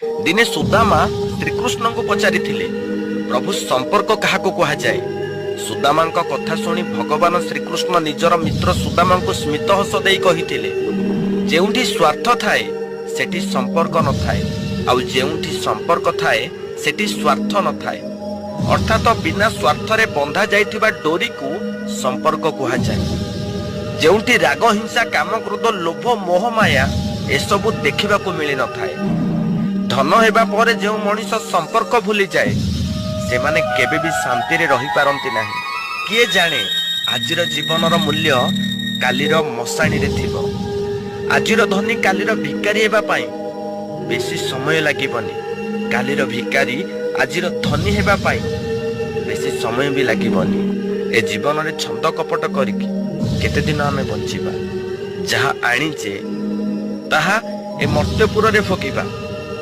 ଦିନେ ସୁଦାମା ଶ୍ରୀକୃଷ୍ଣଙ୍କୁ ପଚାରିଥିଲେ, ପ୍ରଭୁ, ସମ୍ପର୍କ କାହାକୁ କୁହାଯାଏ? ସୁଦାମାଙ୍କ କଥା ଶୁଣି ଭଗବାନ ଶ୍ରୀକୃଷ୍ଣ ନିଜର ମିତ୍ର ସୁଦାମାଙ୍କୁ ସ୍ମିତ ହସ ଦେଇ କହିଥିଲେ, ଯେଉଁଠି ସ୍ୱାର୍ଥ ଥାଏ ସେଠି ସମ୍ପର୍କ ନଥାଏ, ଆଉ ଯେଉଁଠି ସମ୍ପର୍କ ଥାଏ ସେଠି ସ୍ୱାର୍ଥ ନଥାଏ। ଅର୍ଥାତ ବିନା ସ୍ୱାର୍ଥରେ ବନ୍ଧା ଯାଇଥିବା ଡୋରିକୁ ସମ୍ପର୍କ କୁହାଯାଏ। ଯେଉଁଠି ରାଗ, ହିଂସା, କାମ, କ୍ରୋଧ, ଲୋଭ, ମୋହ, ମାୟା ଏସବୁ ଦେଖିବାକୁ ମିଳିନଥାଏ। ଧନ ହେବା ପରେ ଯେଉଁ ମଣିଷ ସମ୍ପର୍କ ଭୁଲିଯାଏ, ସେମାନେ କେବେ ବି ଶାନ୍ତିରେ ରହିପାରନ୍ତି ନାହିଁ। କିଏ ଜାଣେ, ଆଜିର ଜୀବନର ମୂଲ୍ୟ କାଲିର ମଶାଣିରେ ଥିବ। ଆଜିର ଧନୀ କାଲିର ଭିକାରୀ ହେବା ପାଇଁ ବେଶୀ ସମୟ ଲାଗିବନି। କାଲିର ଭିକାରୀ ଆଜିର ଧନୀ ହେବା ପାଇଁ ବେଶୀ ସମୟ ବି ଲାଗିବନି। ଏ ଜୀବନରେ ଛନ୍ଦ କପଟ କରିକି କେତେ ଦିନ ଆମେ ବଞ୍ଚିବା? ଯାହା ଆଣିଛେ ତାହା ଏ ମର୍ତ୍ତ୍ୟପୁରରେ ଭୋଗିବା।